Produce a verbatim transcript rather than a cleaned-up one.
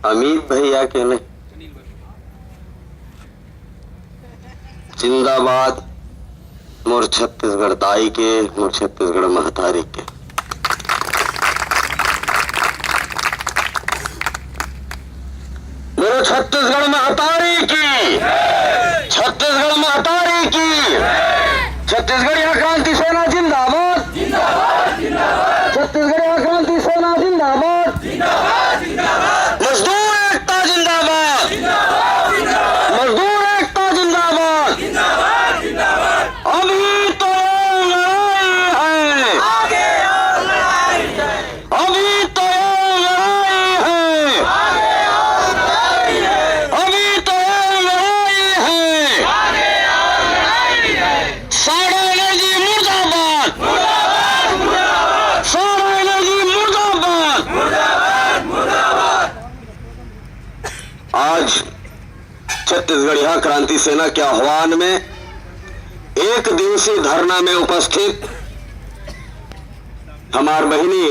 अमित भैया के नहीं। जिंदाबाद मोर छत्तीसगढ़ दाई के, मोर छत्तीसगढ़ महतारी के। बोलो छत्तीसगढ़ महतारी की, छत्तीसगढ़ महतारी की। छत्तीसगढ़िया क्रांति सेना जिंदाबाद। छत्तीसगढ़िया क्रांति सेना जिंदाबाद। मजदूर एकता जिंदाबाद। मजदूर एकता जिंदाबाद। अभी तो ये लड़ाई है। अभी तो ये लड़ाई है। अभी तो ये लड़ाई है। साढ़ा एनर्जी मुर्दाबाद। साढ़ा एनर्जी मुर्दाबाद। आज छत्तीसगढ़िया क्रांति सेना के आह्वान में एक दिवसीय धरना में उपस्थित हमार बहिनी